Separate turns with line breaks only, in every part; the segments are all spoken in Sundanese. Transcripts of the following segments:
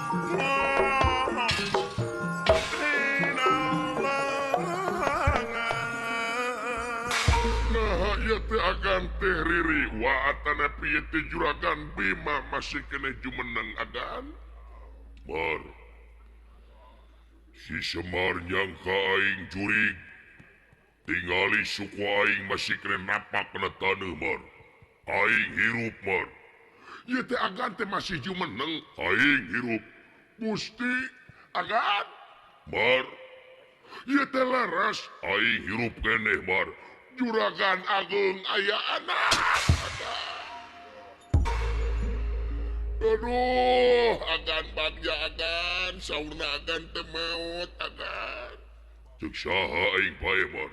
Nah ieu teh agan teh riri wa atana pieu teh Juragan Bima masih keneh jumeneng agan. Mar. Si Semar nyangka aing jurig. Tingali suku aing masih keneh napak kana taneuh mar. Aing hirup mar. Ieu teh agan teh masih jumeneng aing hirup. Gusti agan mar. Ieu teh leres aing hirup keneh mar. Juragan Agung aya anak. Aduh, agan bagja agan, saurna agan teh maot agan. Ceuk saha aing pae mar?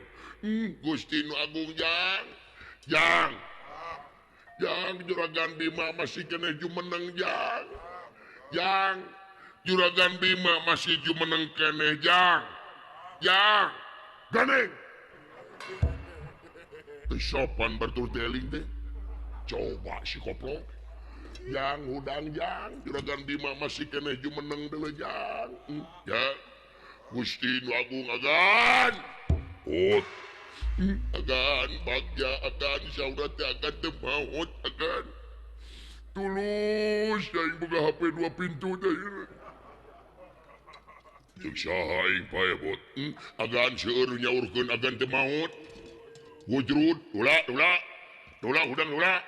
Gusti nu Agung jang. Jang. Jang Juragan Bima masih keneh jumeneng jang. Jang. Juragan Bima masih jumeneng keneh jang. Jang. Ganeng. Teu sopan batur teling teh. Coba si koplok. Jang hudang jang, Juragan Bima masih keneh jumeneng deuleu jang. Ya. Gusti nu Agung agan. Ut. Agan bagja agan saurna teh agan teu maot agan. Tulus aing boga HP 2 pintu teh. Ceuk saha aing pae bot. Agan seueur nyaurkeun agan teu maot. Wujrud ulah ulah. Ulah hudang ulah.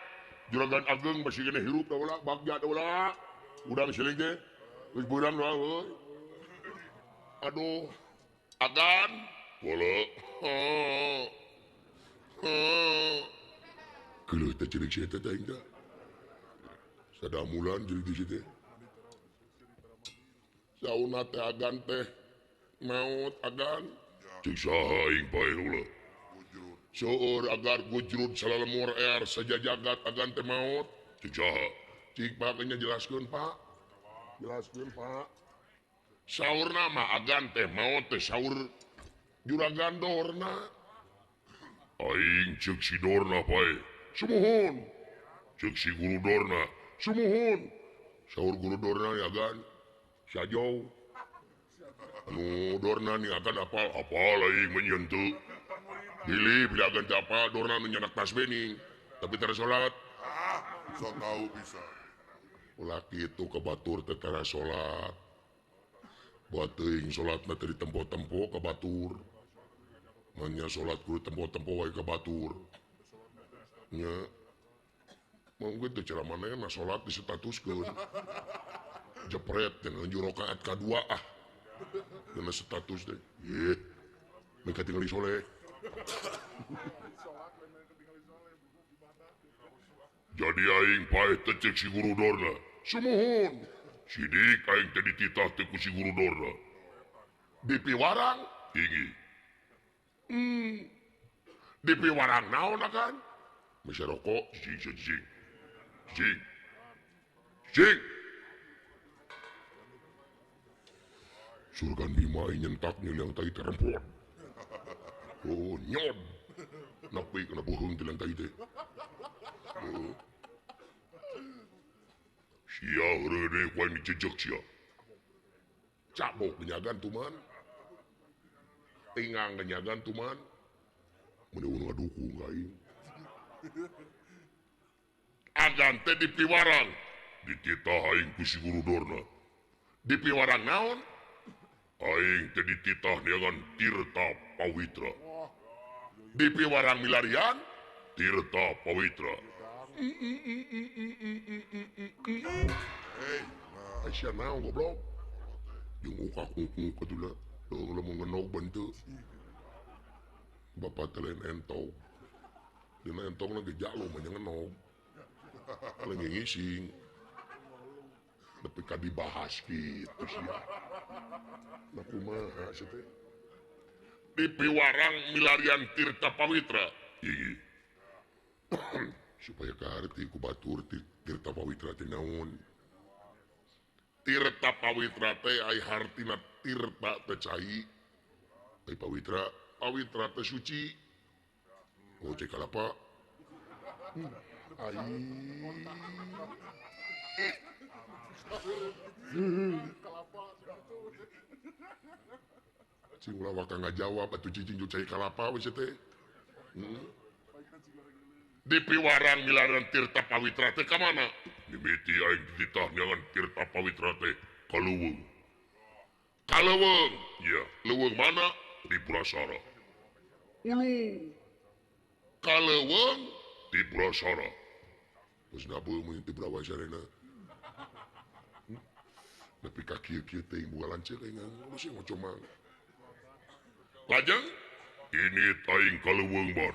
Juragan Ageng masih keneh hirup da ulah bagja da ulah. Hudang siling teh. Geus beurang doa euy. Aduh. Agan bola. Geuleuh teh ceurik sia teh aing teh. Sadamulan ceurik di situ. Sauna teh agan teh maot agan. Ceuk saha aing pae ulah. Seueur agar gujrud salalemur er sajajagat agan teh maot. Ceuk saha? Cik Pak nya jelaskeun Pak. Jelaskeun Pak. Saurna mah agan teh maot teh saur Juragan Dorna. Aing ceuk si Dorna pae. Sumuhun. Ceuk si Guru Dorna. Sumuhun. Saur Guru Dorna ya agan. Sajau. Anu Dorna ni agan apal apal aing menyeun teu. Bilih bila agan teu apal Dorna nu nyanak tasbih ning. Tapi tara salat.
So tahu bisa.
Ulah kitu ka batur teh tara salat. Buat teuing salatna teh ditempo-tempo ka batur. Manya salat kudu tempo-tempo wae ka batur. Nya. Mungkin teh cara manehna salat disetatuskeun. Jepret dengan rakaat kadua ah. Dina status teh. Yeh. Mereka tinggal soleh. Jadi aing paeh teh ceuk si Guru Dorna. Sumuhun. Sidik aing teh dititah teh ku si Guru Dorna. Dipiwarang tinggi. Dipiwarang naon akan? Masih rokok, cing cing cing. Cing. Cing. Surgan Bima aing nyentak nyeliang tai teh rempon. Oh, nyod. Napi kena bohong telang tai teh. Oh. Sia heureuy ku aing dijejek sia. Cabok genyagan tuman. Tingang genyagan tuman. Mun eueuh ngadukung ka aing. Agan teh dipiwarang. Dititah aing ku si Guru Dorna. Dipiwarang naon? Aing teh dititah neangan Tirta Pawitra. Dipiwarang milarian Tirta Pawitra. Aisyah naon goblok. Jeung ukak-ukuk atuh lah. Deung lamun ngenog bentu. Bapak teh lain entog. Dina entogna ge jalo mah nya ngenog. Lagi ngising. Nepi ka dibahas kitu sia. Nah kumaha sia teh? Dipiwarang milarian Tirta Pawitra. Ih. Supaya kaharti ku batur Tirta Pawitra teh naon? Tirta Pawitra teh ai hartina tirta teh cai. Ai pawitra, pawitra teh suci. Oh cai kalapa. Ai. Cing ulah waka ngajawab atuh cicing jeung cai kalapa we teh. Di piwarang milaran Tirta Pawitra teh ka mana? Mimiti aing dititah neangan Tirta Pawitra teh ka leuweung. Ka leuweung? Iya, leuweung mana? Di Purasara. Ulu. Ka leuweung di Purasara. Geus nabeum mun teu Purasarana. Nepi ka kieu-kieu teh boga lanceuk aing ngurus ngoco mang. Lajeng ini aing ka leuweung bar.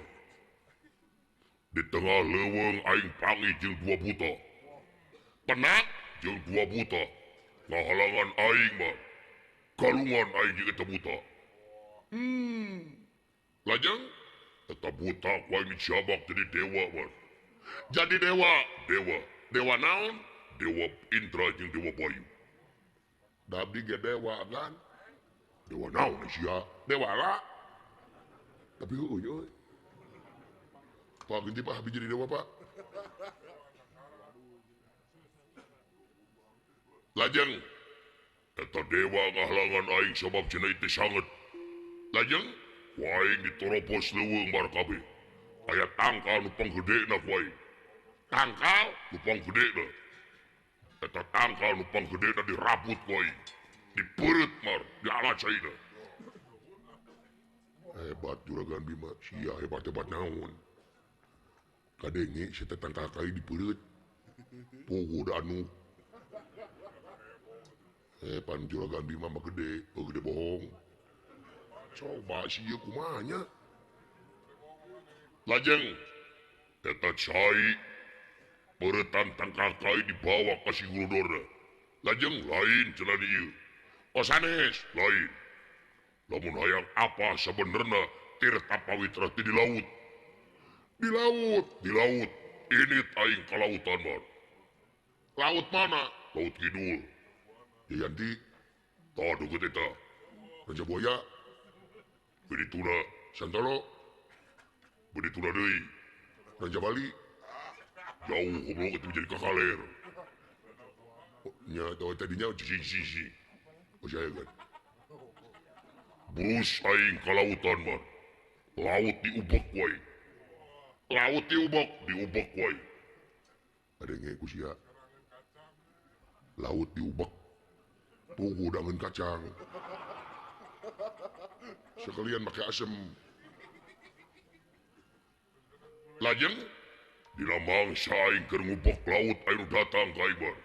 Di tengah leuweung aing panggih jeung dua buta. Penak jeung dua buta. Ngahalangan aing mah. Kalungan aing jeung eta buta. Lajeng eta buta ku aing dijabak jadi dewa mah. Jadi dewa, dewa. Dewa naon? Dewa Indra jeung Dewa Bayu. Da abdi ge dewa kan? Dewa naon sia? Dewa la. Tapi heueuh euy. Pak ganti Pak, habis jadi dewa Pak. Lajeng eta dewa ngahalangan aing sabab cenah teu sanget. Lajeng ku aing ditoropos leuweung bar kabeh. Aya tangkal nu panggedena ku aing. Tangkal nu panggedena. Eta tangkal nu panggedena dirabut ku aing. Dipeureut mar, diala caina. Hebat Juragan Bima, sia hebat-hebat naon. Kadenge si teh tangkal kai dipeureut. Poho da anu. Pan Juragan Bima mah gede, gede bohong. Coba sia kumaha nya. Lajeng eta cai peuretan tangkal kai dibawa ka si Gurudorna. Lajeng lain cenah di ieu. Oh sanes, lain. Lamun hayang apa sebenarnya Tirta Pawitra teh di laut. Di laut, di laut. Ini aing ka lautan mar. Laut mana? Laut Kidul. Jayanti. Tah deukeut eta. Raja Buaya. Bedituna Santolo. Bedituna deui. Raja Bali. Jauh goblok itu jadi kakaler. Nya tah tadinya sisi. Oh saya kan. Burus aing ka lautan mar. Laut diubek wae. Laut diubek, diubek wae. Adenge ku sia. Laut diubek. Tunggu dangan kacang. Sekalian make asem. Lajeng dina mangsa aing keur ngubek laut aya nu datang ka aing bar.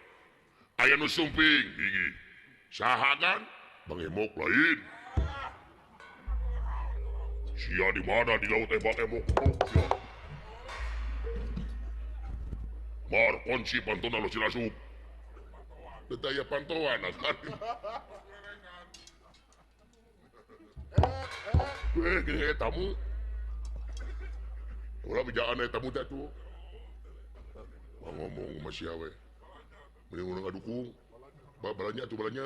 Aya nu sumping hiji. Saha kan? Bang Emok lain. Sia di mana di laut Bang Emok? Sia. Mar kunci pantona lo silasup. Daya pantauan kan. Gini tamu. Ulah bijaan tamu teh tuh. Wah ngomong masih awe. Mending urang ngadukung. Balanya tuh balanya.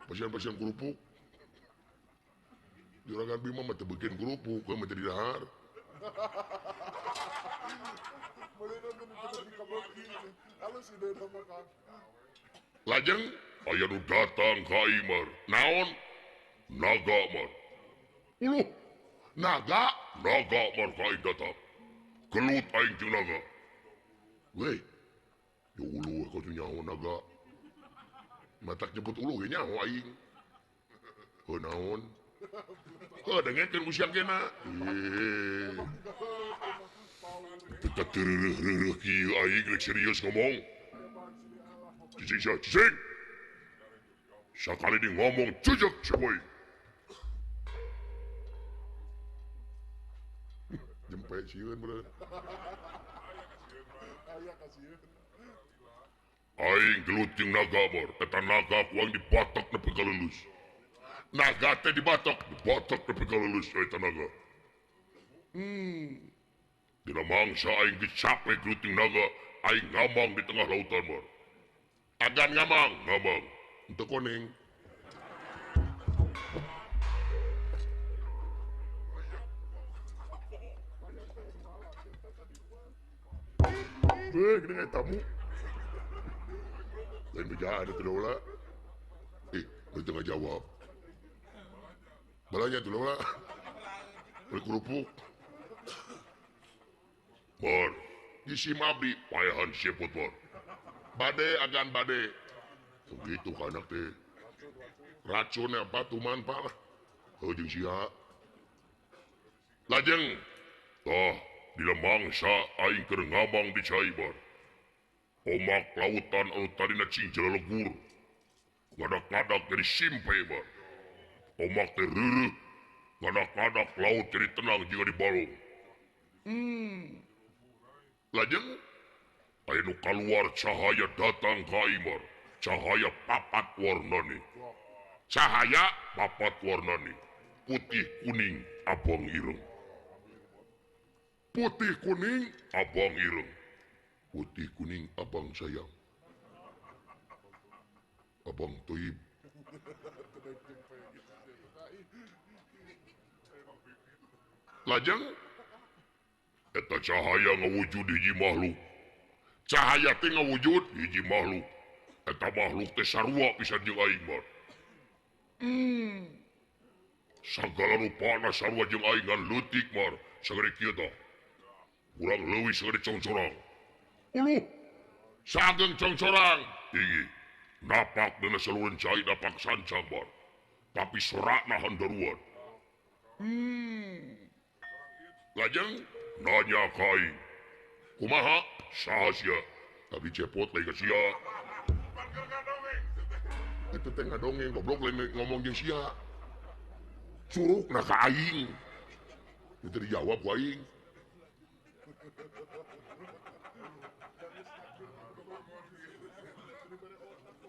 Pasien-pasien kerupuk. Juragan Bima mah teu bikin kerupuk, mah teu didahar. Lajeng aya nu datang ka Imar. Naon? Naga mar. Uluh. Naga, naga mar ka aing datang. Gelut aing jeung naga. Weh. Ya uluh kau tuh nyaho naga. Matak jemput uluh ge nyaho aing. Heuh naon? Heuh dengekeun ku siang kena. Eh. Teu teu kieu aing rek serius ngomong. Cicing sia, cicing. Sakali di ngomong jejak si boy. Jempe sieun bener. Aing gelut jeung naga bor, eta naga ku aing dibatok nepi ka lulus. Naga teh dibatok, dibatok nepi ka lulus eta naga. Dina mangsa aing dicape gelut jeung naga, aing ngamang di tengah lautan bor. Agan ngamang, ngamang. Untuk koneng. Gini tamu. Lain bejaan itu dola. Itu nggak jawab. Balanya tuh lah. Beli kerupuk. Bar, disim abdi payahan cepot bar. Bade agan bade. Begitu kanak teh. Racunnya batuman pak lah. Heuh jeung sia. Lajeng tah dina mangsa aing keur ngamang di cai bar. Omak lautan anu tadina cing jelegur. Ngadak-ngadak jadi simpe bar. Omak teh reureuh. Ngadak-ngadak laut jadi tenang jiga di balong. Lajeng aya nu kaluar cahaya datang ka aing bar. Cahaya papat warnane. Cahaya papat warnane. Putih kuning abang ireng. Putih kuning abang ireng. Putih kuning abang sayang. Abang toib. Lajeng eta cahaya ngawujud hiji makhluk. Cahaya teh ngawujud hiji makhluk. Eta makhluk teh sarua pisan jeung aing mah. Sagala rupana sarua jeung aing ngan leutik mar, sagede kieu tah. Kurang leuwih sagede congcorang. Uluh, sageung congcorang tinggi. Napak dina saluran cai napak sancang mar. Tapi sorakna handaruan. Lajeng nanya ka aing. Kumaha? Saha sia? Tapi cepot lain ka sia. Itu teh ngadongeng goblok lain ngomong jeung sia. Curugna ka aing. Itu dijawab ku aing.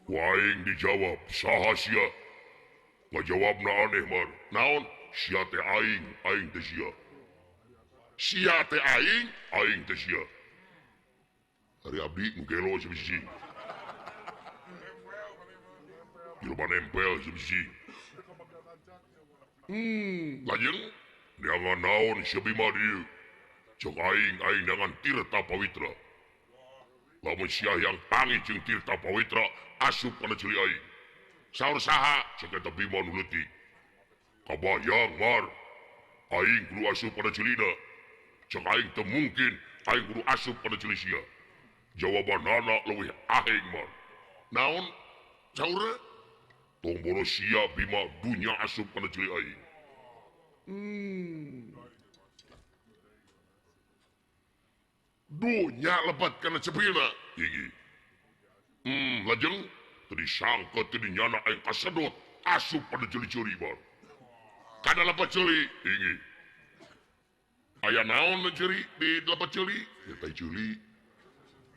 Ku aing dijawab, saha sia? Ngajawabna aneh mar. Naon? Sia teh aing, aing teh sia. Sia teh aing, aing teh sia. Ari abdi nu gelo sabisi. Jelema nempel sabisi. Lajeng neangan naon sia Bima dieu? Cek aing, aing neangan Tirta Pawitra. Lamun sia yang tangi jeung Tirta Pawitra asup kana ceuli aing. Saur saha? Cek eta Bima nu leutik. Kabayang mar, aing kudu asup kana ceulina. Cek aing teu mungkin aing kudu asup kana ceuli sia. Jawabanana leuwih aheng mar. Naon saurna? Tong bono sia Bima dunya asup kana ceuli aing. Dunya lebat kana cepilna tinggi. Lajeng teu disangka teu dinyana aing kasedot asup kana ceuli-ceuli bar. Kana lebat ceuli tinggi. Aya naon ceuri di lebat ceuli? Ya teh ceuli.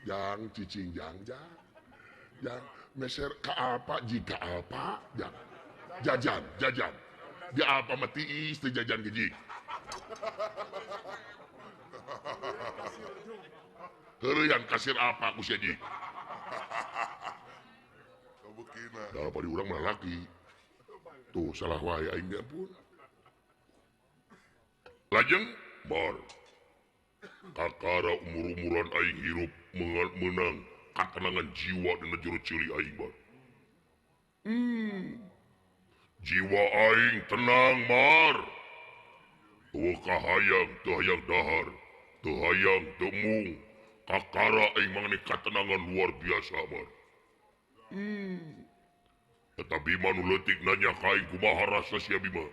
Jang cicing jang jang. Jang meser ka apa jika apa jang. Jajan jajan. Di apa mah tiis teu jajan gejik. Heureyan kasir apa ku sia jik. Da apa di urang mah laki. Tuh salah wae aing ge ampun. Lajeng bar. Kakara umur-umuran aing hirup menang katenangan jiwa dina jero ceuli aing bar. Jiwa aing tenang mar. Teu kahayang teu hayang dahar, teu hayang teu mung. Kakara aing mangane katenangan luar biasa mar. Eta Bima nu leutik nanya ka aing kumaha rasa sia Bima.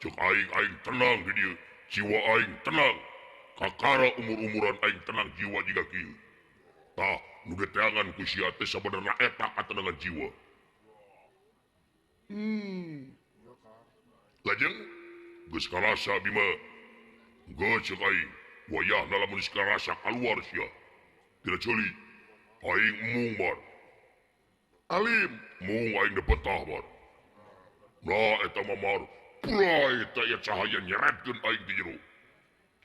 Cek aing aing tenang di dieu, jiwa aing tenang. Kakara umur-umuran aing tenang jiwa jiga kieu. Tah nu diteangan ku sia teh sabenerna eta katenangan jiwa. Lajeng geus karasa Bima. Geus cek aing, wayahna lamun geus karasa kaluar sia. Tina ceuli aing mung mar. Alim mung aing teu betah mar. Nah eta mah mar, pulai teh aya cahaya nyeretkeun aing ti jero.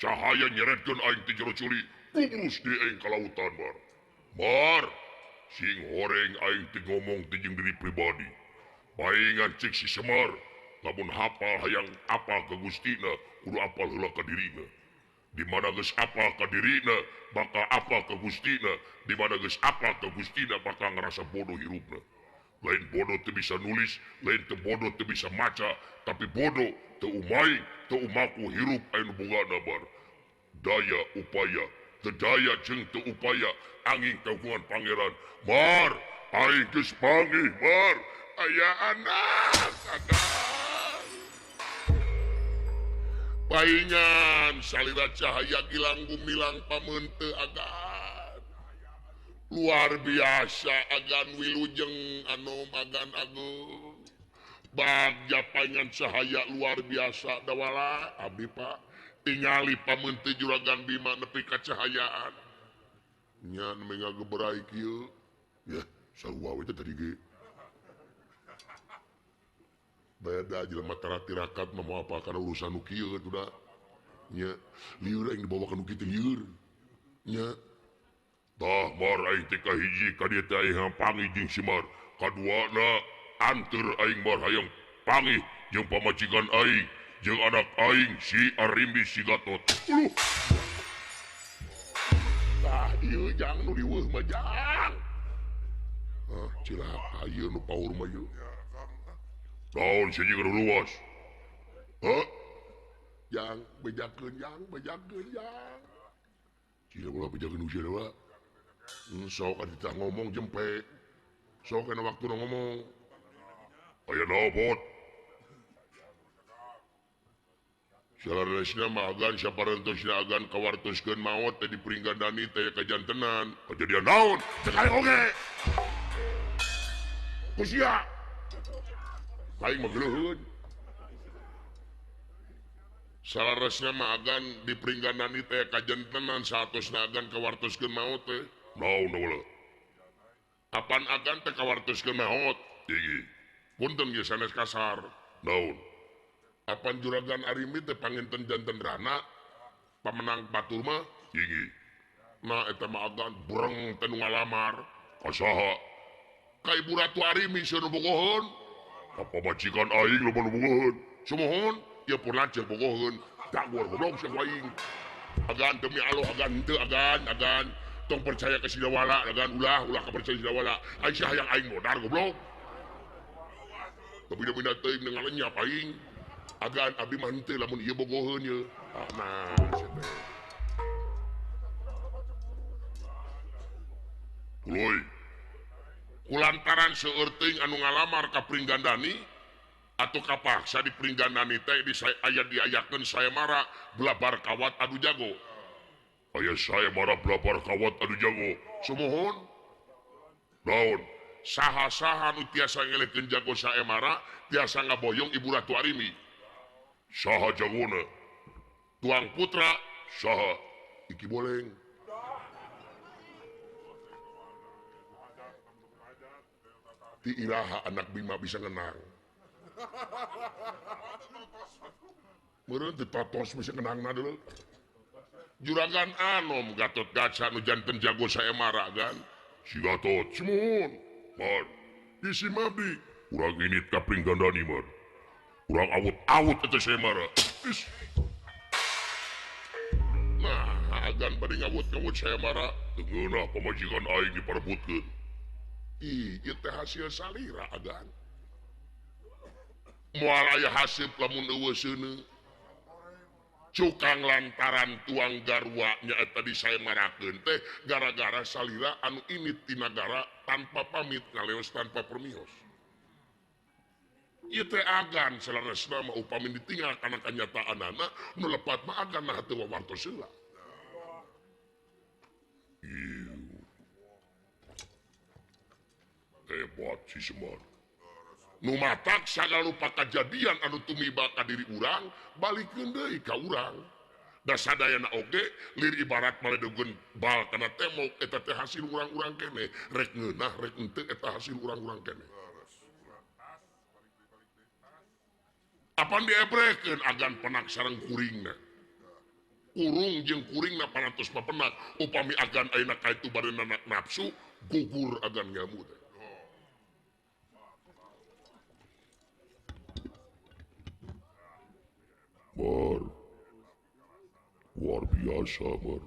Cahaya nyeretkeun aing ti jero ceuli, kubrus di aing ka lautan mar. Mar, sing horeng aing teh ngomong teh jeung diri pribadi. Paingan cek si Semar, lamun hafal hayang apal ka Gustina, kudu apal heula ka dirina. Di mana geus apal ka dirina, bakal apal ka Gustina. Di mana geus apal ka Gustina, bakal ngerasa bodoh hirupna. Lain bodoh teu bisa nulis, lain teu bodoh teu bisa maca, tapi bodoh teu umai, teu umaku hirup aya nu bogana bar. Daya upaya, teu daya jeung teu upaya angin kagungan pangeran. Mar, aing geus panggih mar, aya anak agan. Paingan salira cahaya gilang gumilang pameunte agan. Luar biasa agan wilujeng anom agan agung. Bagja paingan cahaya luar biasa dawala abdi Pak. Tingali pameunte juragan Bima nepi ka cahayaan. Nya nembe ngageberai kieu. Yah, sarua we teh tadi ge. Beda jelema tarakat mah moal apa kana urusan nu kieu atuh da. Nya, lieur aing dibawa ka nu kitu lieur. Nya. Tah mar aing teh kahiji ka dieu teh aing panggih jeung si Mar. Kaduana anteur aing mar hayang panggih jeung pamajikan aing jeung anak aing si Arimbi si Gatot. Uluh. Tah ieu jang nu diweuh mah jang. Ah, cilaka ieu nu paur mah ieu. Naon si jeung luas? Hah? Jang bejakeun jang, bejakeun jang. Cila ulah bejakeun usia dewa. Sok atuh ngomong jempe. Sok kana waktu ngomong. Aya naon bot? Salaresna mah agan saparentosna agan kawartoskeun maot teh di Pringgandani teh kajantenan. Kajadian naon? Cek aing oge. Ku sia. Aing mah geuleuheun. Salaresna mah agan di Pringgandani teh kajantenan saatosna agan kawartoskeun maot teh. Naon ulah. Apan agan teh kawartoskeun maot? Tinggi. Punten ge sanes kasar. Naon? Apan juragan Arimbi teh panginten janten rana pamenang batur mah tinggi. Nah eta mah agan breng teh nu ngalamar. Ka saha? Ka Ibu Ratu Arimbi sieun nu bogoheun. Ka pamajikan aing loba nu bogoheun. Sumuhun, ieu pun lanceuk bogoheun. Dagor goblok sia ku aing. Agan demi Allah agan henteu agan agan. Tong percaya ke Sidawala agan ulah ulah kapercaya Sidawala. Aing sia hayang aing modar goblok. Tapi da teuing ngalenyap aing. Agan abdi mah henteu lamun ieu bogoheun ieu. Nah, sia teh. Kuloy. Kulantaran seueur teuing anu ngalamar ka Pringgandani atau kapaksa di Pringgandani teh di aya diayakeun sayemara belabar kawat adu jago. Aya sayemara belabar kawat adu jago. Sumuhun. Naon? Saha-saha nu tiasa ngelehkeun jago sayemara tiasa ngaboyong Ibu Ratu Arimbi. Saha jagona? Tuang putra saha? Iki Boleng. Ti iraha anak Bima bisa ngenang. Meureun teu totos bisa ngenangna deuleu. Juragan Anom Gatot Kaca nu janten jago sayemara kan. Si Gatot sumuhun. Mar, di si Mabdi urang init ka Pringgandani mar. Urang awut-awut eta sayemara. Is. Nah, agan bade ngawut-ngawut sayemara, teu ngeunah pamajikan aing diparebutkeun. Ih, ieu teh hasil salira agan. Moal aya haseup lamun eueuh seuneu. Cukang lantaran tuang garwa nyaeta disayemarakeun teh gara-gara salira anu init ti nagara tanpa pamit ngaleos tanpa permios. Ieu teh agan saleresna mah upami ditinggal kana kanyataanana nu lepat mah agan nah teu wawartos heula. Hebat si Semar. Nu matak sagala rupa kajadian anu tumiba ka diri urang balikeun deui ka urang. Da sadayana oge lir ibarat maledogeun bal kana tembok eta teh hasil urang-urang keneh. Rek ngeunah rek henteu eta hasil urang-urang keneh. Apan diebrekeun agan penak sareng kuringna. Kurung jeung kuringna parantos papenak upami agan ayeuna ka itu bareuna nafsu gugur agan nyamu teh. Mar, luar biasa mar.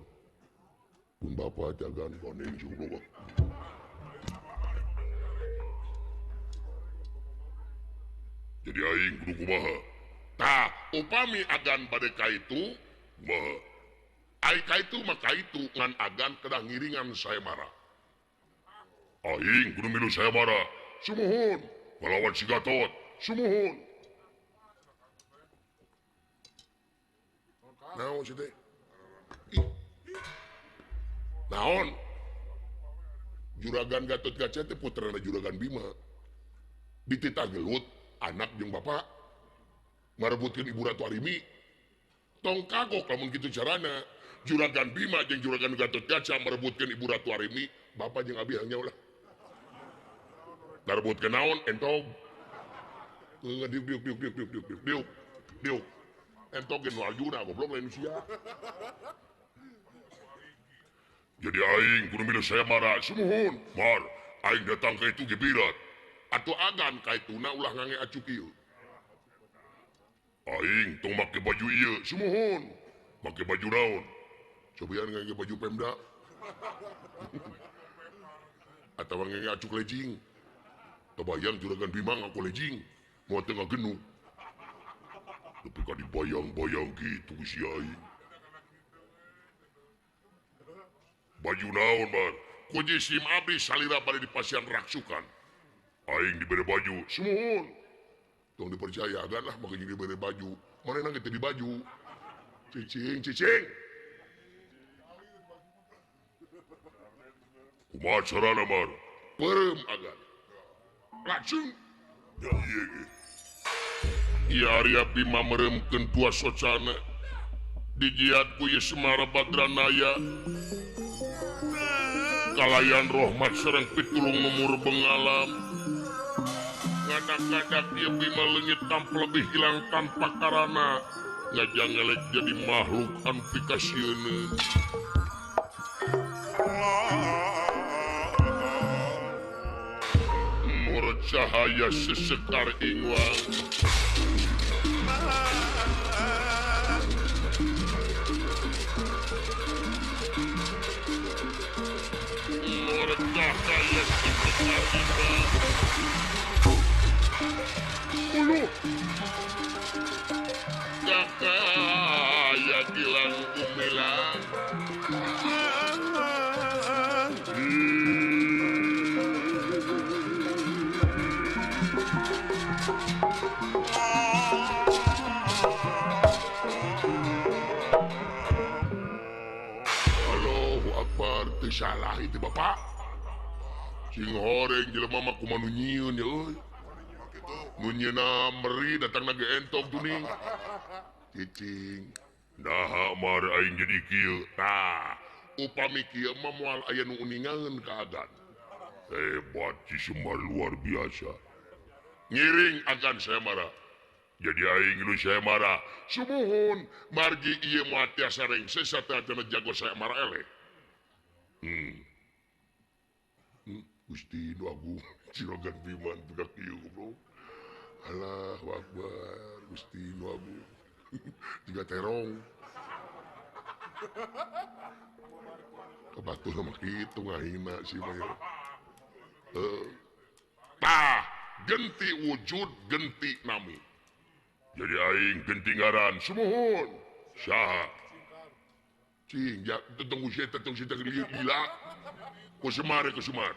Pun bapak jagan koneng juga. Jadi aing kudu kumaha? Tah, upami agan bade ka itu, kumaha? Ai ka itu mah ka itu ngan agan kedah ngiringan sayembara. Aing kudu milu sayembara. Sumuhun, ngalawan si Gatot. Sumuhun. Naon sih teh? Naon? Juragan Gatot Kaca teh putrana Juragan Bima. Dititah gelut anak jeung bapak ngarebutkeun Ibu Ratu Arimi. Tong kagok lamun kitu carana. Juragan Bima jeung Juragan Gatot Kaca merebutkeun Ibu Ratu Arimi, bapak jeung abi hanya ulah. Ngarebutkeun naon entog. Diuk diuk diuk diuk diuk diuk diuk diuk. Entog ge nu Arjuna goblok lain sia. Jadi aing kudu milu sayembara. Sumuhun, mar, aing datang ka itu gebirat. Atuh agan ka ituna ulah ngange acuk ieu. Aing tong make baju ieu. Sumuhun. Make baju naon? Cobian ngange baju Pemda. Atawa ngange acuk lejing. Kebayang Juragan Bima ngaku lejing. Moal teu ngagenuk. Tapi ka dibayang-bayang gitu si aing. Baju naon, Mar? Ku jisim abdi salira bade dipasihan raksukan. Aing dibere baju. Sumuhun. Tong dipercaya agan lah make jeung dibere baju. Manehna ge teu di baju. Cicing, cicing. Kumaha carana, Mar? Peureum agan. Langsung. Ya ieu ge. Ieu Arya Bima mereumkeun dua socana. Dijiat ku ieu Semara Badranaya. Kalayan rohmat sareng pitulung numur bengalam. Ngadak-ngadak ieu Bima leungit tanpa lebih hilang tanpa karana. Ngajangelek jadi makhluk anu pikasieun. Mur cahaya sesekar ingwang. Ulu kakaya gilang gumilang. Allahu Akbar, teu salah itu bapak. Sing horeng jelema mah kumaha nu nyieun ya euy. Nu nyieuna meri datangna ge entog tuning. Cicing. Naha mar aing jadi kieu. Tah, upami kieu mah moal aya nu uningaeun ka agan. Hebat si Semar luar biasa. Ngiring agan sayembara. Jadi aing nu sayembara. Sumuhun, margi ieu moal tiasa rengse sateuacanna jago sayembara eleh. Gusti nu agung Juragan Bima budak ieu goblok. Allahu Akbar, Gusti nu agung. Tiga terong. Kebatur mah kitu ngahina si mah. Tah, genti wujud, genti nami. Jadi aing genti ngaran, sumuhun. Saha? Cing, ya tunggu sia gila. Ku Semar, ku Semar.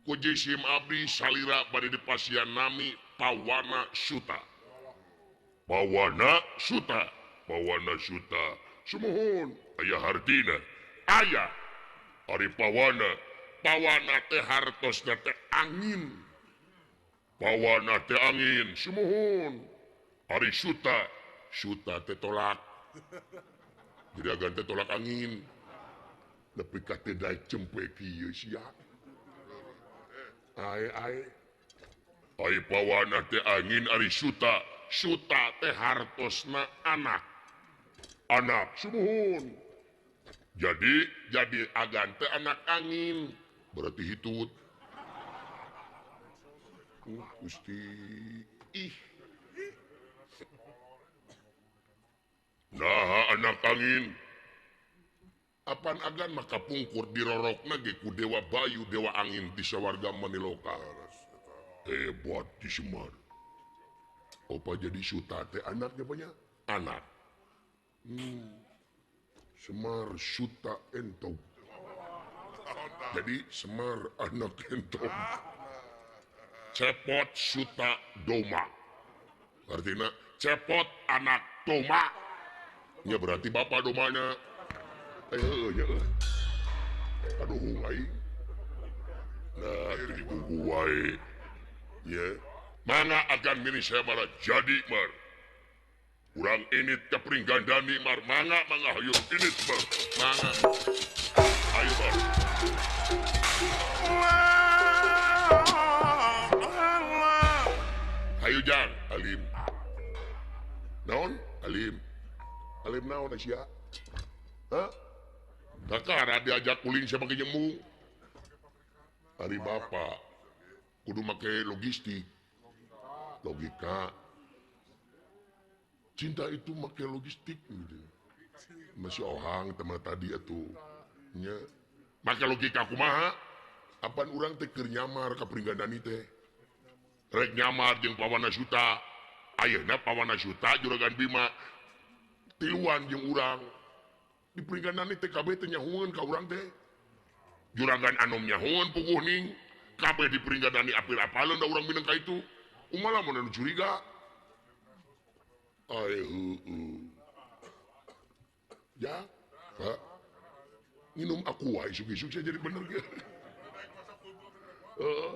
Ku jisim abdi salira bade dipasihan nami Pawana Suta. Pawana Suta, Pawana Suta. Sumuhun, aya hartina. Aya. Ari Pawana, Pawana teh hartosna teh angin. Pawana teh angin, sumuhun. Ari Suta, Suta teh tolak. Jadi agan teh tolak angin. Nepi ka teh daek cempe kieu sia. Ae ae. Ari Pawana teh angin, ari Suta, Suta teh hartosna anak. Anak sumuhun. Jadi agan teh anak angin. Berarti hitut. Gusti. Ih. Nah, anak angin. Apan agan maka pungkur dirorokna ge ku Dewa Bayu, Dewa Angin di sawarga Maniloka. Hebat di Semar. Opa jadi Suta teh anaknya banyak anak. Semar Suta Entog. Jadi Semar anak Entog. Cepot Suta Doma. Artinya cepot anak Doma. Ya berarti bapak domanya. Ayo ya. Aduh aing. Nah, jadi buku wae. Ya. Mana akan mini saya malah jadi mar. Urang ini ke Pringgandani mar. Mangga mangga ayo ini mar. Mangga. Ayo mar. Ayo jang alim. Naon alim. Alim naon sia? Hah? Kakara diajak kuling sama kejemu. Ari bapak kudu make logistik. Logika. Cinta itu make logistik gitu. Masih ohang teman tadi atuh. Nya. Make logika kumaha? Apan urang teh keur nyamar ka Pringgandani teh. Rek nyamar jeung Pawana Suta. Ayeuna Pawana Suta Juragan Bima tiluan jeung urang. Di Pringgandani teh kabeh teh nyahueun ka urang teh. Juragan Anom nyahueun puguh ning. Kabeh di Pringgandani apil-apaleun da urang mineng ka itu. Kumaha mun anu curiga? Ay heueuh. Ya, Pak. Minum aku wae isuk-isuk saya jadi bener ge. Heeh.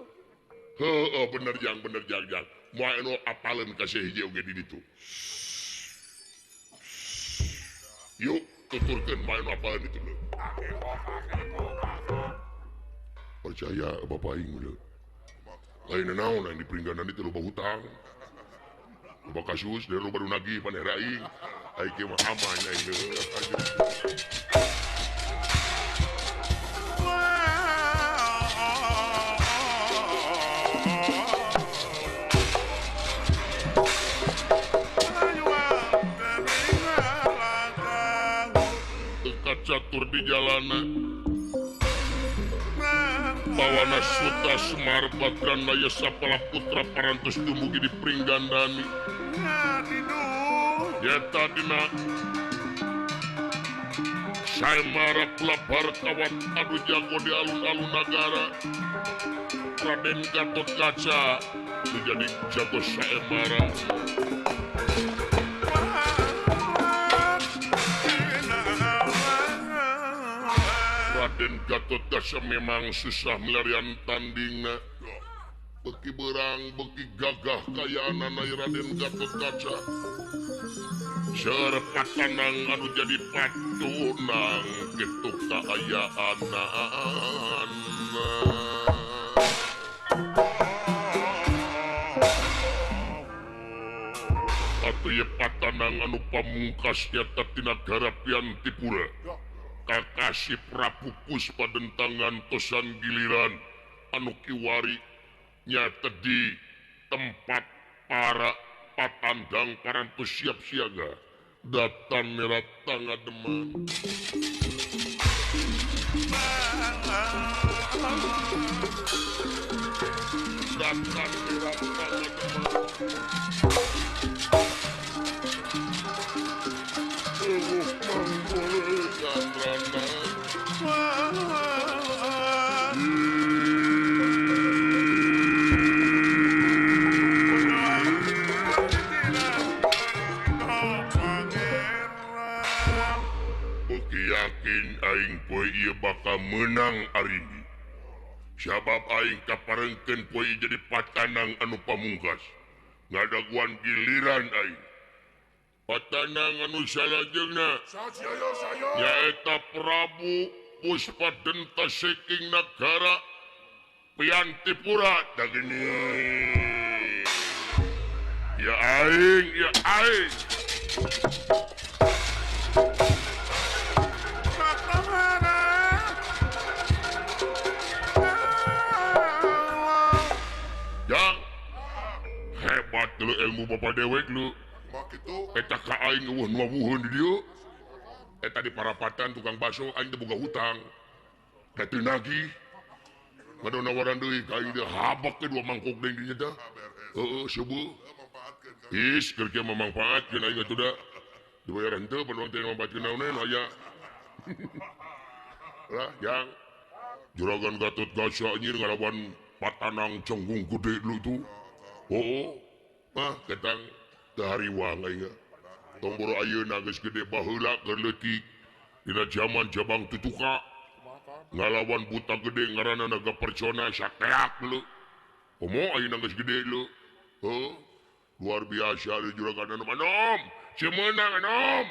Heeh bener jang jang. Moal anu apaleun ka si hiji oge di ditu. Yuk tuturkeun moal anu apaleun itu lho. Percaya bapak aing lho. Lain naon aing di Pringgandani teh loba hutang. Loba kasus dari loba nu nagih panera aing. Aing ge mah aman aing lho. Teka catur di jalanan. Pawana Suta Semar Badrandaya Sapala Putra parantos dumugi di Pringgandani. Nyata dina Saemara Pulabar kawat adu jago di alun-alun nagara. Raden Gatotkaca menjadi jago Saemara. Raden Gatotkaca memang susah melarian tandingna. Beki berang, beki gagah kayaan Raden Gatotkaca. Seur patanang anu jadi patunang kitu kaayaanana. Atuh ieu patanang anu pamungkas nyata tina Garapian Tipura. Kakasih Prabu Puspa dentangan tosan giliran anu kiwari nyata di tempat para patandang parantos siap siaga datang merat tangademan. Datang merat tangademan. Eueuh manggul gandrana. Beuki yakin aing poe ieu bakal meunang arini. Sabab aing kaparengkeun poe ieu jadi patanang anu pamungkas. Ngadaguan giliran aing. Patanang anu salajengna nyaeta Prabu Puspa Denta saking nagara Piantipura. Dagini ya aing, ya aing. Jang, hebat lu ilmu bapak dewek lu. Eta ka aing eueuh nu wawuheun di dieu. Eta di parapatan tukang bakso aing teh boga hutang. Da teu nagih. Ngado nawaran deui ka aing teh habak ke dua mangkok deui dinya teh. Heeh, seubeut. Is keur kieu mah mangfaatkeun aing atuh da. Dibayar henteu penuang teh mangfaatkeun naon aya. Lah, jang. Juragan Gatot Kaca anjir ngalawan patanang cenggung gede lu itu. Oh, ah ketang teu hariwang aing. Tong boro ayeuna geus gede baheula keur leutik. Dina jaman Jabang Tutuka ngalawan buta gede ngaranna Naga Percona sakeak lu. Komo ayeuna geus gede lu. Heuh. Luar biasa di juragan anom anom. Si meunang anom.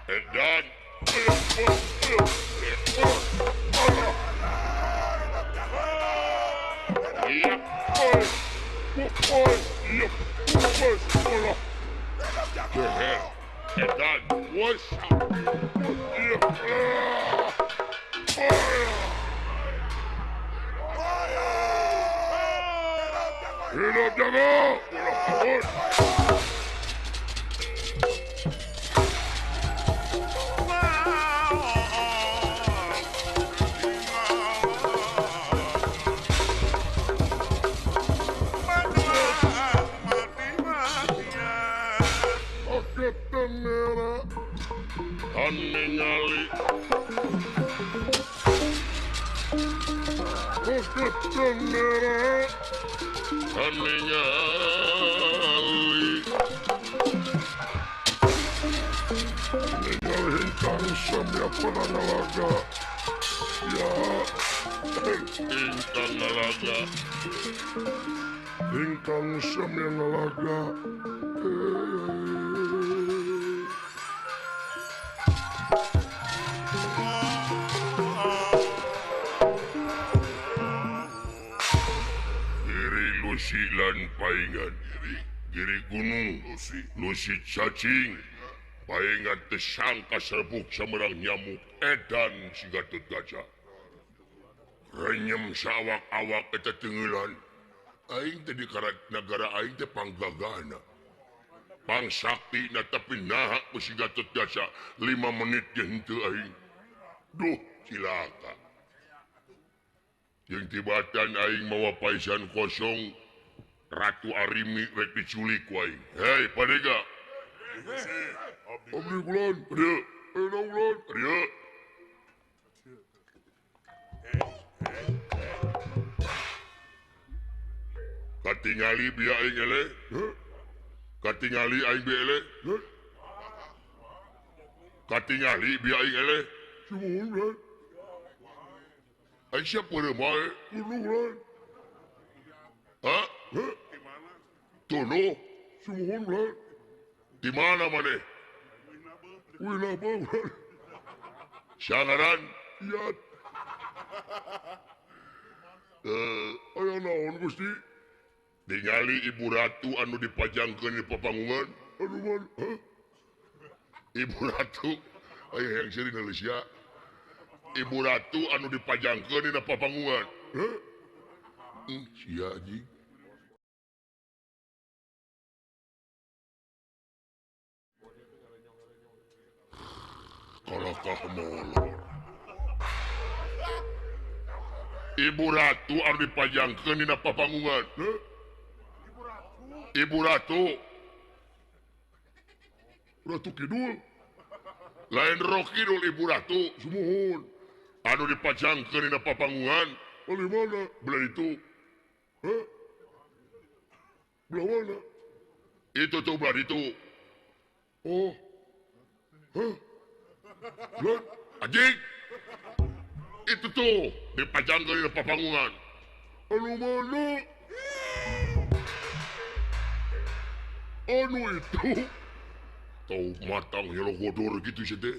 Edan. Edan. Hidup jago. Ingkang samya ngalaga. Giri lusi lan paingan, giri gunung lusi cacing, paingan tesangka serbuk samerang nyamuk edan si Gatot Kaca. Renyem sawak-awak eta tenggelan. Aing teh di negara aing teh panggagana. Pangsakti na tapi naha ku si Gatot Kaca 5 menit ge henteu aing. Duh cilaka. Jeung tibatan aing mawa paisan kosong Ratu Arimi rek diculik ku aing. Hei padega. Abdi kulon, dieu. Kulon, dieu. Katingali biya aing ele. Katingali aing bi ele. Katingali biya aing ele. Sumuhun. Aing siap peureum wae. Tuluh. Hah? Tuluh. Sumuhun. Di mana maneh? Wina beuh. Sangaran iat. Aya naon Gusti? Ningali Ibu Ratu anu dipajangkeun di papanggungan. Aduh man, hah? Ibu Ratu, aya yang seuring Malaysia. Ibu Ratu anu dipajangkeun dina papanggungan. Hah? Sia anjing. Kalakah molor. Ibu Ratu anu dipajangkeun dina papanggungan. Hah? Ibu Ratu. Ratu Kidul. Lain Roh Kidul Ibu Ratu. Sumuhun. Anu dipajangkeun dina papanggungan. Oleh mana? Belah itu. Hah? Belah mana? Itu tuh belah itu. Oh. Hah? Belah? Anjing. Itu tuh dipajangkeun di papangungan. Anu mana? Anu itu tau matang nyologodor gitu sih teh.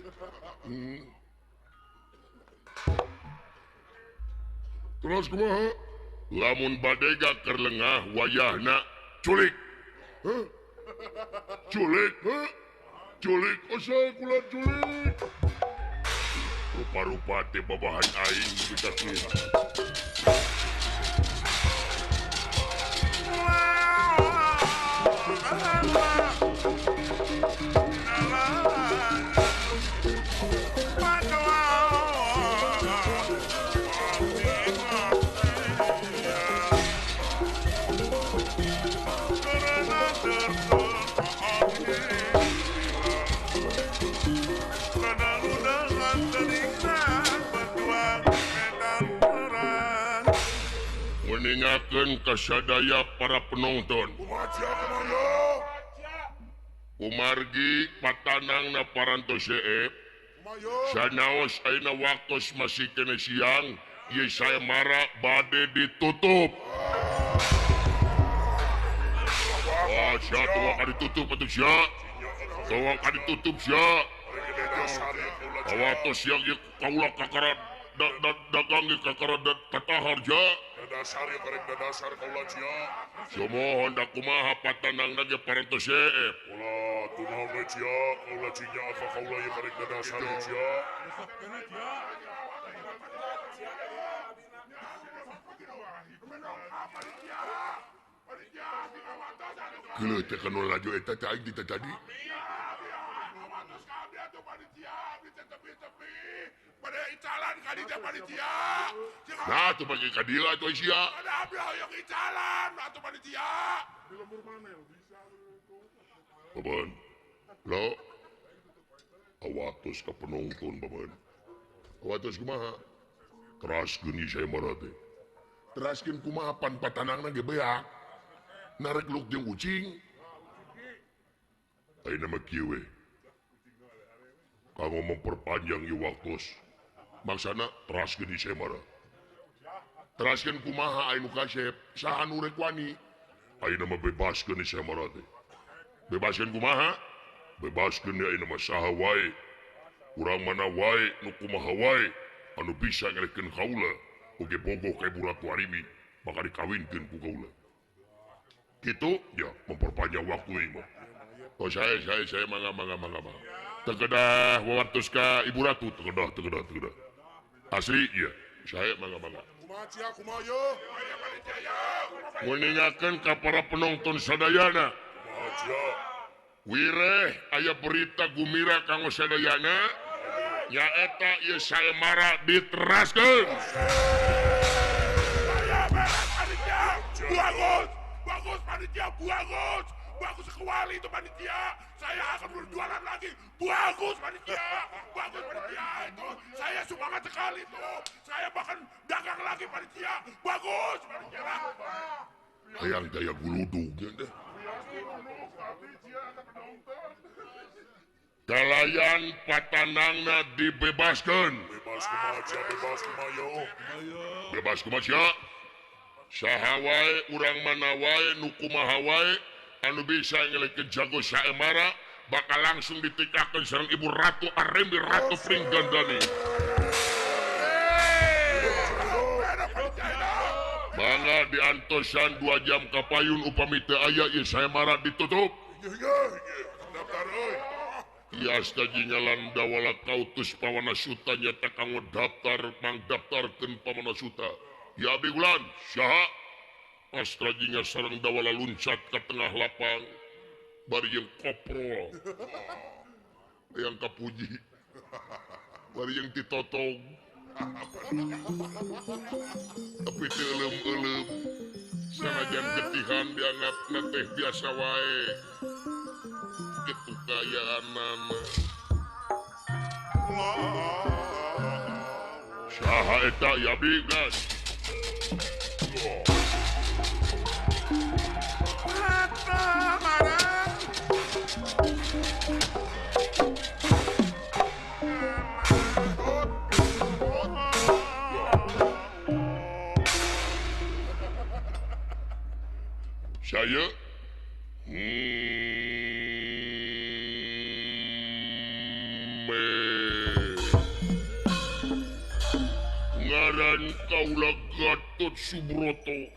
Terus kumaha? Lamun badega keur lengah wayahna culik. Hah? Culik, hah? Culik, osai kula culik. Rupa-rupa teh babahan aing kita kieu. Meninggalkan kasadaya para penonton. Kumargi patanang na parantos CF. Sanaos ayeuna waktos masih kene siang, ieu saya mara bade ditutup. Wah, sia tuh akan ditutup atuh sia. Tuh akan ditutup sia. Waktos siang ieu kaula kakara dagang ge kakara tatahar ja.
Dasar ya karek dasar kaula sia.
Sumohon da kumaha patanangna ge parantos CF.
Ulah tunaon we sia, kaula cinya ka kaula ye karek dasar sia.
Geuleuh teh kana laju eta teh aing di tadi. Nah, tuh pakai kadila tuh sia. Baban, lo awatos ka penonton baban. Awatos kumaha? Teraskeun ieu saya marah teh. Teraskeun kumaha pan patanangna ge beak. Narek luk jeung ucing. Ayeuna mah kieu we. Kanggo memperpanjang ieu waktos. Maksana teraskeun ieu saya marah. Teraskeun kumaha anu kasep, saha nu rek wani? Ayeuna mah bebaskeun ieu saya marah teh. Bebaskeun kumaha? Bebaskeun ayeuna mah saha wae. Urang mana wae nu kumaha wae anu bisa ngelehkeun kaula oge bogoh ka Ibu Ratu Arimi bakal dikawinkeun ku kaula. Kitu ya memperpanjang waktu ieu mah. Oh saya mangga mangga mangga mangga. Tegedah wawartos ka Ibu Ratu, tegedah tegedah tegedah. Asli iya, saya mangga mangga. Meningakeun ka para penonton sadayana. Wireh aya berita gumira kanggo sadayana nyaeta ieu saemara diteraskeun.
Bagus, bagus panitia, bagus. Bagus sekali itu panitia. Saya akan berjualan lagi. Bagus panitia, bagus panitia itu. Saya semangat sekali itu. Saya bahkan dagang lagi panitia. Bagus panitia.
Hayang daya guludug deh. Kalayan patanangna dibebaskeun.
Bebas kumaha, bebas kumaha.
Bebas kumaha. Saha wae urang mana wae nu kumaha wae anu bisa ngelehkeun jago saemara bakal langsung ditikakeun sareng Ibu Ratu Arembi Ratu Pringgandani. Mangga diantosan 2 jam kapayun upami teu aya ieu saemara ditutup. Ias tajingalan dawala kautus pawana suta nyata kanggo daftar mangdaftarkeun pawana suta. Ya abdi gulan saha? Astra jinga sareng dawala luncat ke tengah lapang bari jeung koprol yang kapuji bari jeung ditotong tapi teu euleum-euleum sanajan getihan dianggapna teh biasa wae kitu kayaanana. Saha eta ya abdi gulan? Saya ngaran kaula Gatot Subroto.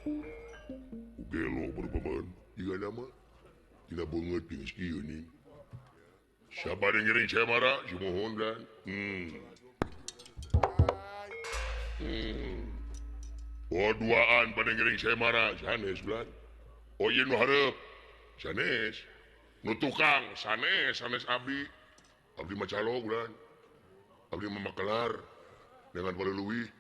Gelo berpaman jika nama tidak banget geus kieu nih. Siapa yang ngiring saya marah? Sumuhun kan? Oh duaan pada ngiring saya marah sanes bulan. Oh iya nu hareup sanes. Nu tukang sanes sanes abdi. Abdi mah calo bulan. Abdi mah makelar dengan paleleuwih.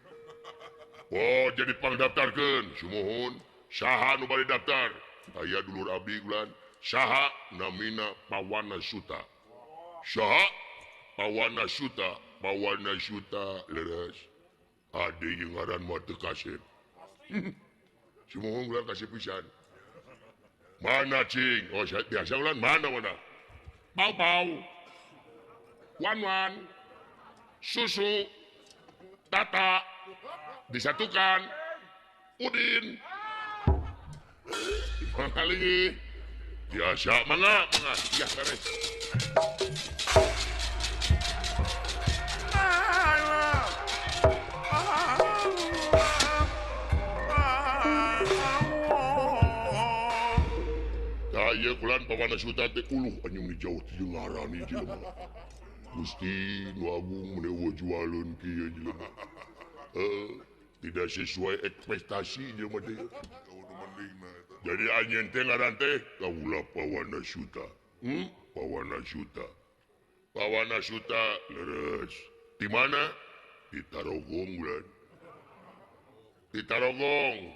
Oh jadi pangdaftarkeun sumuhun. Saha nu bade daftar? Aya dulur abdi bulan. Saha namina Pawana Suta. Saha Pawana Suta, Pawana Suta leres. Ade jeung ngaran mah teu kasep. Sumuhun ulang kasih pisan. Mana cing? Oh biasa ulang mana mana? Pau pau. Wan wan. Susu. Tata. Disatukan. Udin. Mana lagi? Biasa mana? Mana? Ya beres. Ieu kulan Pawana Suta teh uluh anjing di jauh ti ngarani jelema. Gusti nu agung mun eueuh jualeun kieu jelema. Tidak sesuai ekspektasi jelema teh. Jadi anjeun teh ngaran teh kaula Pawana Suta. Pawana Suta. Pawana Suta leres. Di mana? Di Tarogong bulan. Di Tarogong.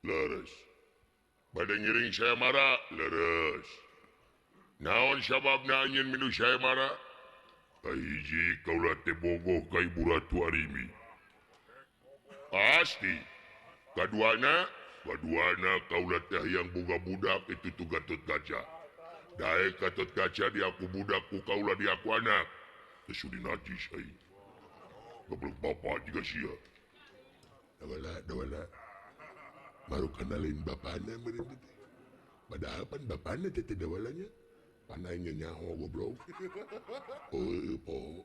Leres. Bade ngiring saya marah, leres. Naon sababna anjeun milu saya marah? Kahiji kaula teh bogoh ka Ibu Ratu Arimi. Pasti. Kaduana, kaula teh hayang boga budak itu tu Gatot Kaca. Daek Gatot Kaca diaku budak ku kaula diaku anak. Teu sudi najis aing. Goblok bapa juga sia. Dawala, dawala. Baru kenalin bapaknya meureun teh. Padahal pan bapaknya teh teu dawalanya. Pan aing ge nyaho goblok. Oh, poho.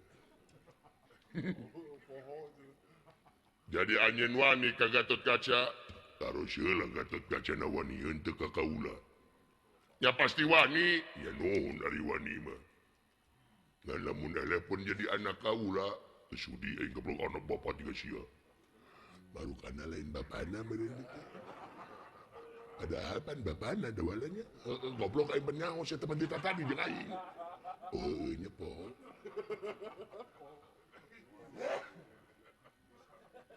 Jadi anjeun wani ka Gatot Kaca, taros heula Gatot Kaca na wanieun teu ka kaula. Ya pasti wani, ya nuhun ari wani mah. Ngan lamun eleh pun jadi anak kaula, teu sudi aing goblok anak bapa jiga sia. Baru kenalin bapakna meureun teh. Padahal pan bapakna dawalanya. Goblok aing benyaho sia teman kita tadi jeung aing. Oh nya poho.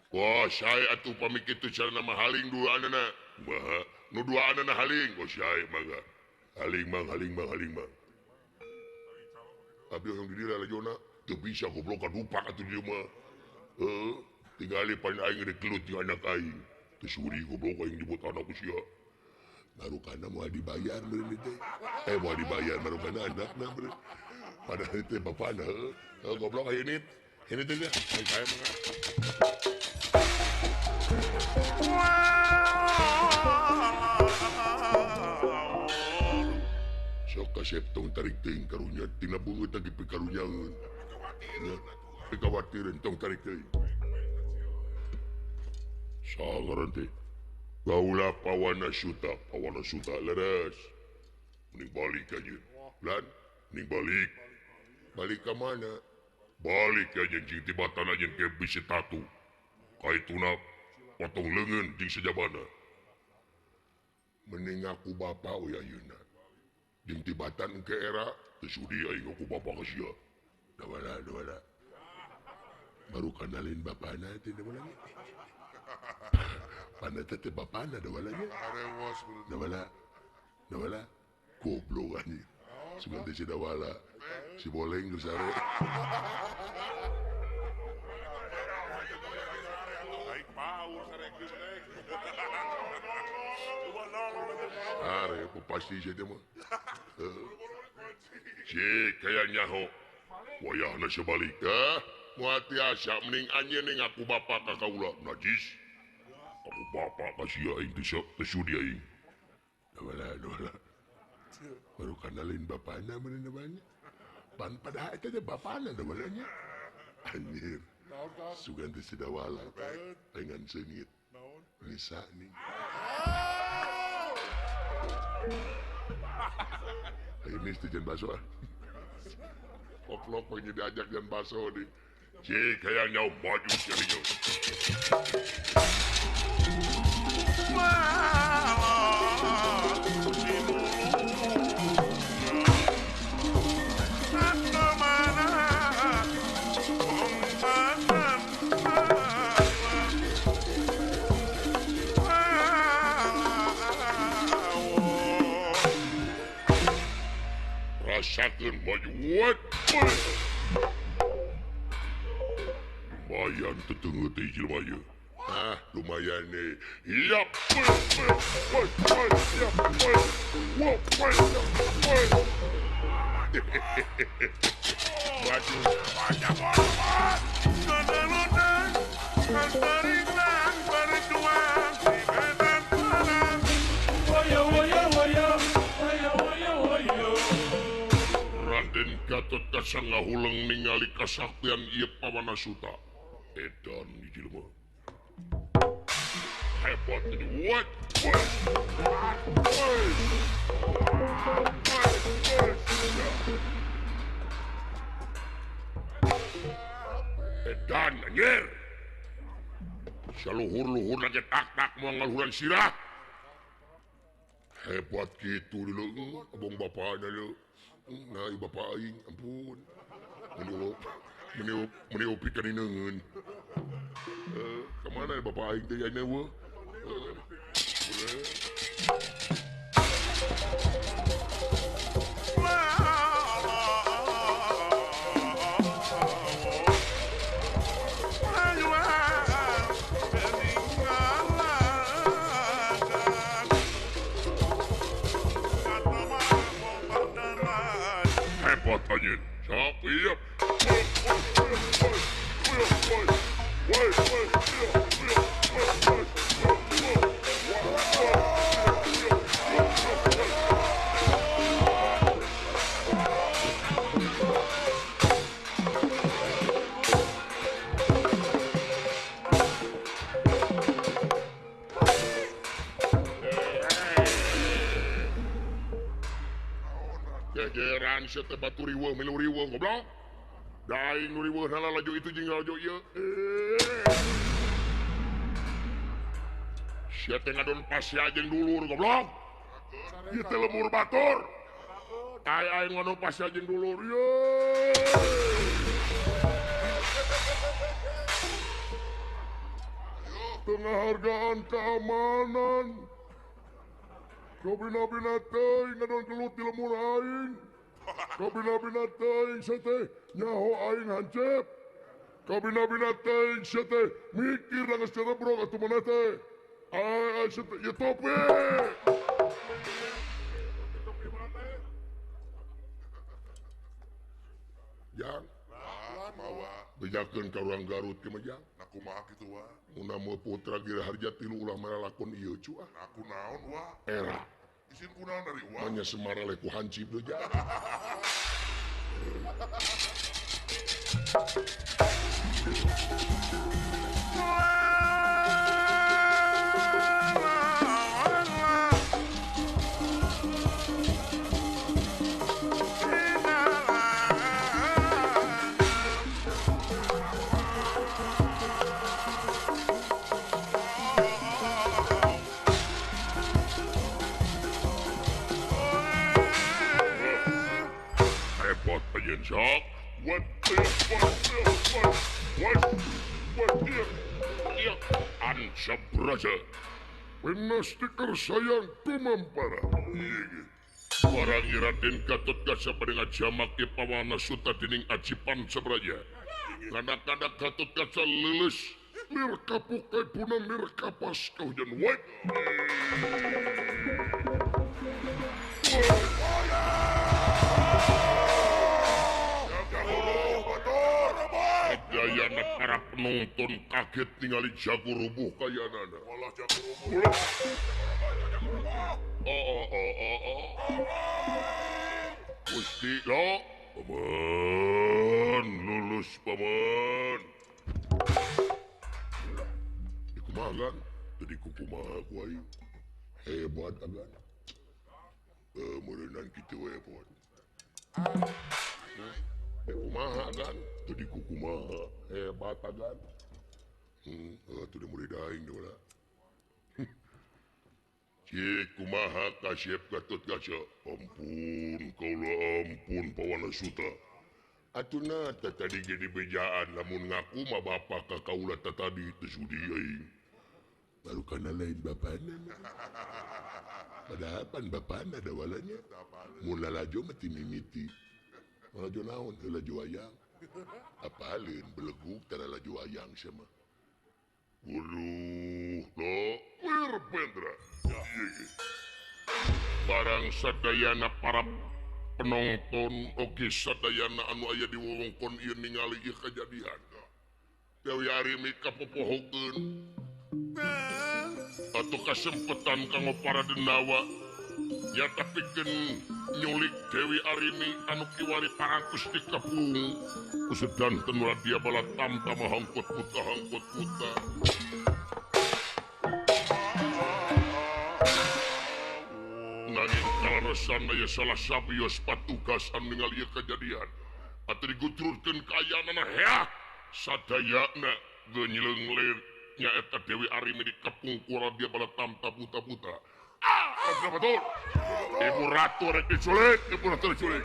Wah, saya atuh pamit kitu carana mah haling duaanana. Kumaha? Nu duaanana haling, oh saya mah. Haling mang, haling mang, haling mang. Abdi urang di dieu lajona teu bisa goblok kadupak atuh dieu mah. Heuh, tingali pan aing rek gelut jeung anak aing. Teu suri goblok aing nyebut anak ku sia. Marukana moal dibayar meureun teh. Moal dibayar marukana anakna meureun. Padahal teh bapana heuh. Goblok aya ini. Ini teh aing saya mah. Sok kasep tong tarik teuing karunya tina beungeut lagi pikarunyaeun. Pikawatireun tong tarik teuing. Sangaran teh. Kaula Pawana Suta, Pawana Suta leres. Mending balik aja. Lan, mending balik. Balik ka mana? Balik aja jeung tibatan aja ke bisi tatu. Kaituna potong leungeun jeung sejabana. Mending aku bapa we ayeuna. Jeung tibatan engke era teu sudi aing aku bapa ka sia. Dawala, dawala. Baru kenalin bapana teh dawala. Pana teh bapana dawalanya. Dawala. Dawala. Goblok anjing. Sugan teh si dawala. Si boleng geus sare. Sare ku pasti sia teh mah. Cik kaya nyaho. Wayahna sebaliknya. Moal tiasa mending anjeun ngaku bapa ka kaula najis. Aku bapa ka sia aing teu sudi aing. Dawala baru kanalin bapakna meureun namanya. Pan pada eta teh bapakna dawalanya. Anjir. Sugan teh si Dawala dengan seungit. Lisa nih. Ini setujuan baso ah. Koplok pengen diajak jangan baso nih. Cik hayang nyawa maju jarinya. Rasakeun maju what? Lumayan teteungeuh teh jelema ieu. Ah, lumayan nih. Yap. Maju. Raden Gatot Kaca ngahuleng ningali kasaktian ieu Pawana Suta. Edan jelema. Hebat ini. What? Edan anjir. Saluhur-luhur lagi tak-tak moal ngaluhuran sirah. Hebat kitu dulu abong bapakna leu. Nah, bapak aing ampun. Meni opi ka nineungeun. Kemana ya bapak aing teh ayeuna weuh? Hebat anjir. Sok ieu. Gegeran sia teh batu riweuh milu riweuh goblok. Da aing nu riweuh na lalajo itu jeung lalajo ieu. Sia teh ngadon pasea jeung dulur goblok. Ieu teh lemur batur. Ai aing ngadon pasea jeung dulur ye. Penghargaan keamanan. Kabina-bina teuing ngadon gelut di lemur aing. Kabina-bina teuing sia teh nyaho aing hancep. Kabina-bina teuing sia teh mikir da geus cerebrok atuh maneh teh. Ai sia teh ieu topi. Jang, bejakeun ka urang Garut ke mah jang.
Nah kumaha kitu wa?
Mun putra Giri Harja tilu ulah maralakon ieu cu ah.
Nah kunaon wa?
Era.
Isin kunaon dari wa?
Manya Semara leh ku hancip deui jang. Sok, what Ansabraja. Pinastiker sayang tumampara. Barang Raden Gatot Kaca pada ngajamak ke Pawana Suta dening Aji Pancabraja. Kanak-kanak Gatot Kaca leuleus lir kapuk punang lir kapas kahujan wae. Dayana para penonton kaget ningali jago rubuh kayanana.
Walah jago rubuh.
Oh. Gusti lo paman lulus paman. Dikumaha kan? Tadi kukumaha ku aing. Hebat agan. Meureunan kitu we hebat. Kumaha agan? Tadi kukumaha hebat agan. Atuh murid aing deui. Cik kumaha kasep Gatot Kaca. Ampun kaula ampun Pawana Suta. Atuna tadi jadi bejaan lamun ngaku mah bapa ka kaula tadi teu sudi aing. Baru kana lain bapana. Padahal pan bapana da walanya. Mun lalajo mah ti mimiti. Lalajo naon? Lalajo wayang. Apaleun belegug tara lalajo wayang sia mah. Waduh, lo Wirabendra. Barang sadayana para penonton oge sadayana anu aya di wewengkon ieu ningali ieu kajadian. Dewi Arimbi kapopohokeun atuh kasempetan kanggo para denawa nyata pikeun nyulik Dewi Arimbi anu kiwari parantos dikepung. Kusedanten Radia Balatamta mah hangkot puta hangkot puta. Nanging kaleresan aya salah sawios patugas anu ningali ieu kajadian. Atuh digutrurkeun kaayaanana heah sadayana geunyeung lir nyaeta Dewi Arimbi dikepung ku Radia Balatamta buta-buta. Ah, betul. Ibu Ratu rek diculik, Ibu Ratu diculik.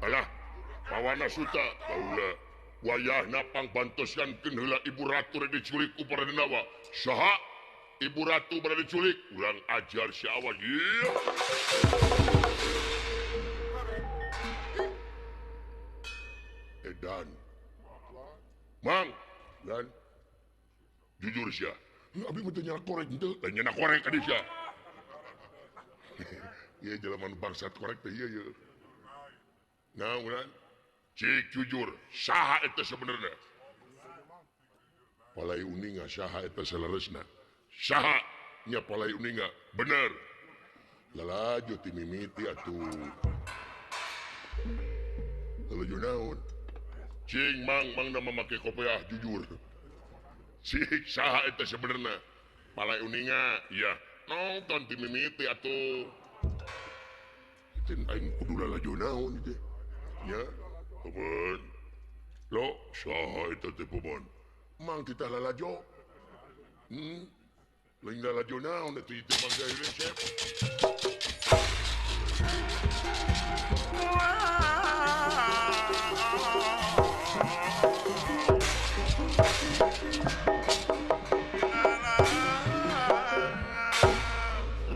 Alah, Pawana Suta, baula wayahna pangbantosan-keun heula Ibu Ratu rek diculik ku para denawa. Saha? Ibu Ratu bade diculik, urang ajar si awan. Ieu. Edan. Mang, dan jujur sia. Abi mah teu nyana korek henteu, teu nyana korek ka sia. Ieu jelema nu bangsat korek teh ieu ieu. Nah, urang cik jujur, saha eta sebenarnya? Palai uninga saha eta saleresna? Saha nya palai uninga? Bener. Lalajo ti mimiti atuh. Lalajo naon? Cing mang mangna mamake kopiah jujur. Cik saha eta sebenarnya? Palai uninga, iya. Nonton ti mimiti atuh. Teu aing kudu lalajo naon ieu teh. Nya, paman. Lo saha eta teh paman? Mang kita lalajo. Lain lalajo naon atuh ieu teh mangga resep.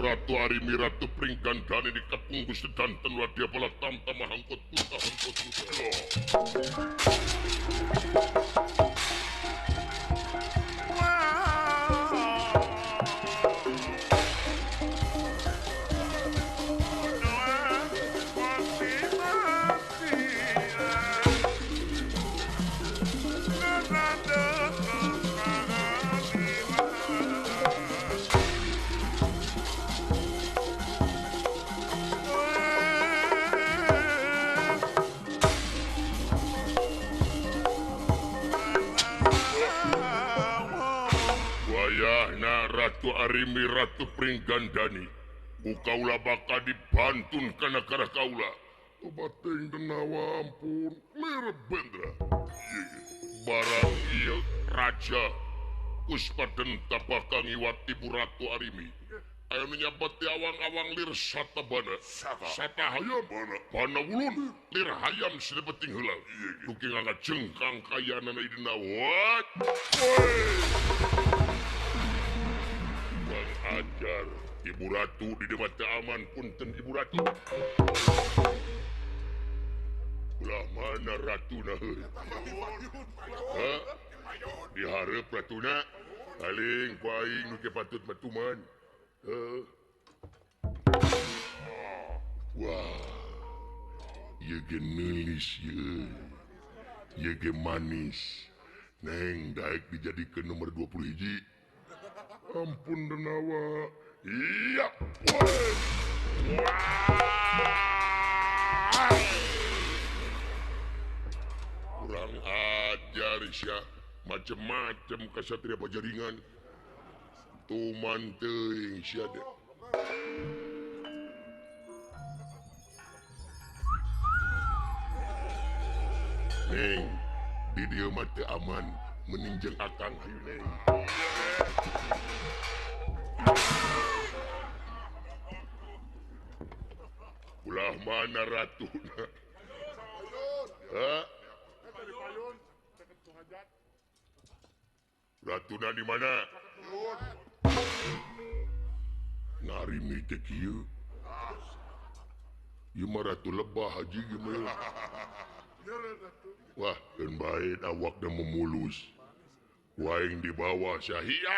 Ratu Arimbi Ratu Pringgandani dikepung ku sedanten Radia Balatamta mah hangkot puta hangkot puta. Ratu Arimbi Ratu Pringgandani ku kaula bakal dibantun kana kana kaula. Tobating denawa ampun Wirabendra. Barang ieu raja Puspadenta bakal ngiwat Ibu Ratu Arimbi. Aya nu nyabat di awang-awang lir satabana. Sata hayam bana wulun lir hayam sinepeting heula. Duki ngangajengkang kayanana idena. What? Ajar Ibu Ratu di depan aman punten Ibu Ratu. Ulah mana ratuna heuh? Ha? Dihareup ratuna paling ku aing nu patut matuman. Heuh. Wah. Ieu ge neulis ieu. Ieu ge manis. Neng daek dijadikeun nomor 20 hiji. Ampun denawa. Iya. Woi. Macem-macem kasatria pajaringan. Tuman teuing sia teh. Neng, di dieu mah teu aman, mending jeung akang hayu neng. Ulah mana ratuna? Hah? Ratuna di mana? Narimi teh kieu. Ieu mah ratu lebah haji ieu mah. Wah, keun bae awakna memulus. Waing di bawah syahia.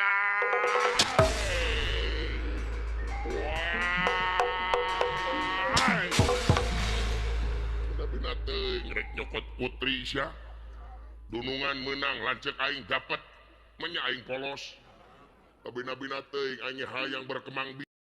Tapi teuing rek nyokot putri sia. Dunungan menang lanceuk aing dapet. Menya aing polos. Tapi nabina teuing aing hayang berkembang biak.